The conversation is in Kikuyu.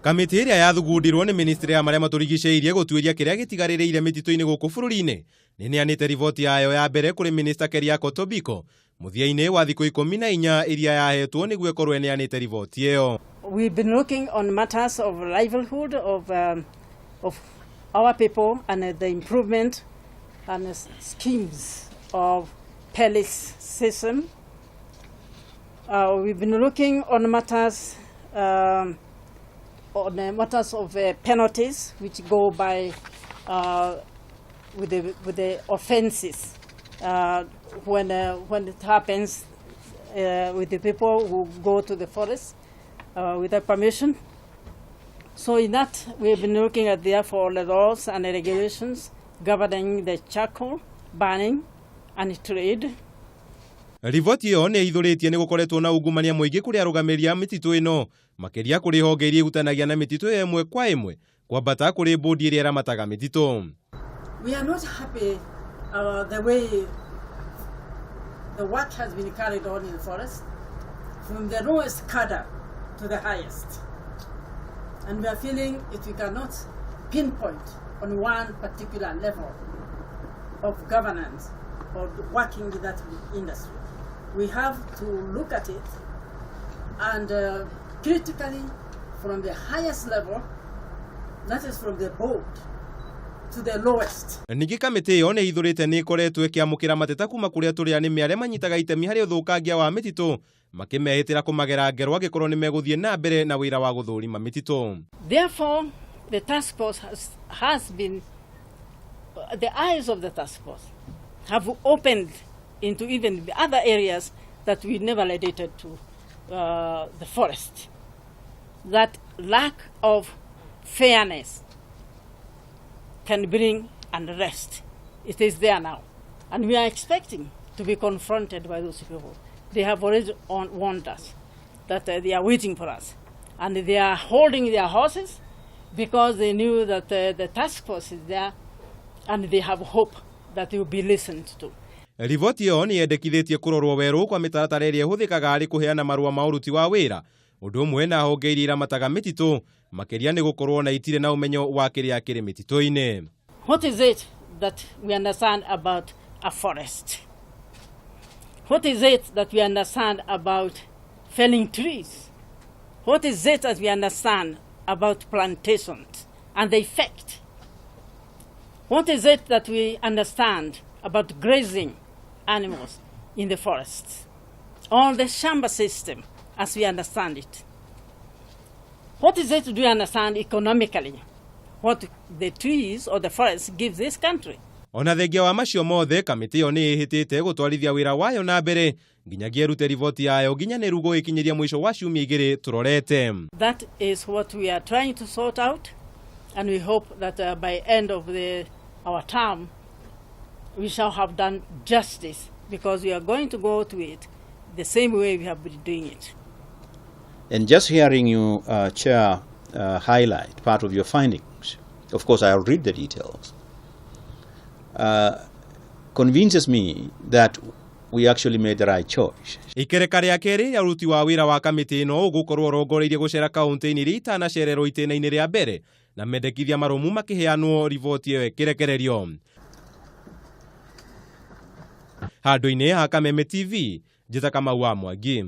Kamĩtĩ ĩrĩa yathugundirwo nĩ ministry ya marĩa matũrigicĩirie gũtuĩria kĩrĩa gĩtigarĩrĩire mĩtitũ-inĩ gũkũ bũrũri-inĩ nĩneanĩte riboti yayo ya mbere kũrĩ Minister Keriako Tobiko mũthia-inĩ wa thikũ 14 iria yahetwo nĩguo ĩkorwo ĩneanĩte riboti ĩyo. We've been looking on matters of livelihood of our people and the improvement and schemes of police system. We've been looking on matters of penalties which go by with the offenses when it happens with the people who go to the forest without permission. So in that, we have been looking at therefore the laws and the regulations governing the charcoal burning and trade. Riboti ĩyo nĩ ĩhithũrĩtie nĩ gũkoretwo na ungumania mũingĩ kũrĩ arũgamĩrĩri a mĩtitũ ĩno makĩria kũrĩ honge iria ihutanagia na mĩtitũ ĩyo ĩmwe kwa ĩmwe kwambata kũrĩ bũndi ĩrĩa ĩramataga mĩtitũ. We are not happy the way the work has been carried on in the forest, from the lowest cadre to the highest. And we are feeling if we cannot pinpoint on one particular level of governance or working in that industry, we have to look at it and critically from the highest level, that is from the board, to the lowest. Ningĩ kamĩtĩ ĩyo nĩ ĩhithũrĩte nĩ ĩkoretwo ĩkĩamũkĩra mateta kuma kũrĩ atũrĩ anĩme arĩa manyitaga itemi harĩ ũthũkangia wa mĩtitũ makĩmehĩtĩra kũmagera ngero angĩkorwo nĩ megũthiĩ na mbere na wĩra wa gũthũrima mĩtitũ. Therefore, the task force has been, the eyes of the task force have opened into even the other areas that we never related to the forest. That lack of fairness can bring unrest. It is there now. And we are expecting to be confronted by those people. They have already warned us that they are waiting for us. And they are holding their horses because they knew that the task force is there and they have hope that they will be listened to. Riboti ĩyo nĩ yendekithĩtie kũrorwo werũ kwa mĩtaratara ĩrĩa ĩhũthĩkaga harĩ kũheana marũa ma ũruti wa wĩra ũndũ ũmwe na honge iria iramataga mĩtitũ makĩria nĩ gũkorwo na itirĩ na ũmenyo wa kĩrĩa kĩrĩ mĩtitũ-inĩ. What is it that we understand about a forest? What is it that we understand about felling trees? What is it that we understand about plantations and the effect? What is it that we understand about grazing animals in the forests? Or the shamba system as we understand it? What is it do we understand economically? What the trees or the forest give this country? Ona thengia wa macio mothe kamĩtĩ ĩyo nĩ ĩhĩtĩte gũtwarithia wĩra wayo na mbere nginyagia ĩrute riboti yayo nginyanĩru gũgĩkinyĩria mũico wa ciumia igĩrĩ tũrorete. That is what we are trying to sort out, and we hope that by end of our term we shall have done justice, because we are going to go to it the same way we have been doing it. And just hearing you, Chair, highlight part of your findings, of course I'll read the details, convinces me that we actually made the right choice. Ikereka rĩa kerĩ rĩa ũruti wa wĩra wa kamĩtĩ ĩno ũgũkorwo ũrongoreirie gũcera kaunti-inĩ iria itanacererwo itĩna-inĩ rĩa mbere na mendekithia marũmu makĩheanwo riboti ĩyo ĩkĩrekererio. Handũ-inĩ ha Kameme TV, njĩta Kamau wa Mwangi.